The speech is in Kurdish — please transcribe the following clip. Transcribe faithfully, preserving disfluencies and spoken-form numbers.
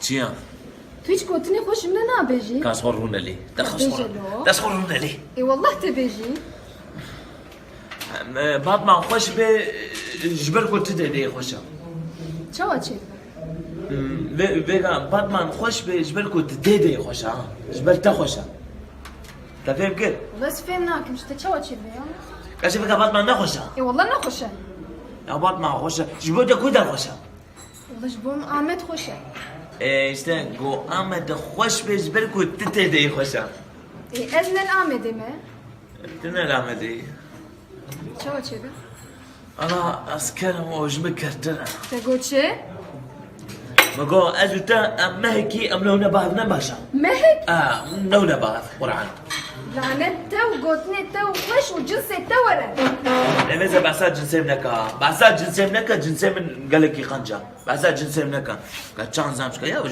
Jiyan. Tu hiç gotinê xweş min nabêjî. Kas xwe rûnelî. Te xwe Bêje lo. Te xwe rûnelî. Ê wallah te bêjî. Em, e, Batman xweş be, e, ji ber ku tu dê dê xweş e. Çawa çêdibe? Hmm, vê, vêga Batman xweş be, ji ber ku tu dê dê xweş e, ha. Ji ber te xweş e. Te fêm kir? Wala ez fêm nakim, ji te çawa çêdibe ya? Ka ji vêga Batman ne xweş e? Ê wallah ne xweş e. Ya Batman xweş e. Ji bo te ku der xweş e? Wala ji bo min Amed xweş e. Ê, işte, go Amed xweş be, ji ber ku tu tê de yê xweş e. Ê, ez ne li Amedê me. Tu ne li Amedê yî. Çawa çêbe? Ana, ez kerem û ji min kertir e. Te got çi? Me got, ez û te, em mehekî, em lewne bav ne baş e. Mehek? A, lewne bav, Quran. Lanet te û gotinê te û xweş û cinsê te were. Lê vêze behsa cinsê min neke. Behsa cinsê min neke, cinsê min gelekî qenc e. Behsa cinsê min neke. Ka çand zam şika ya,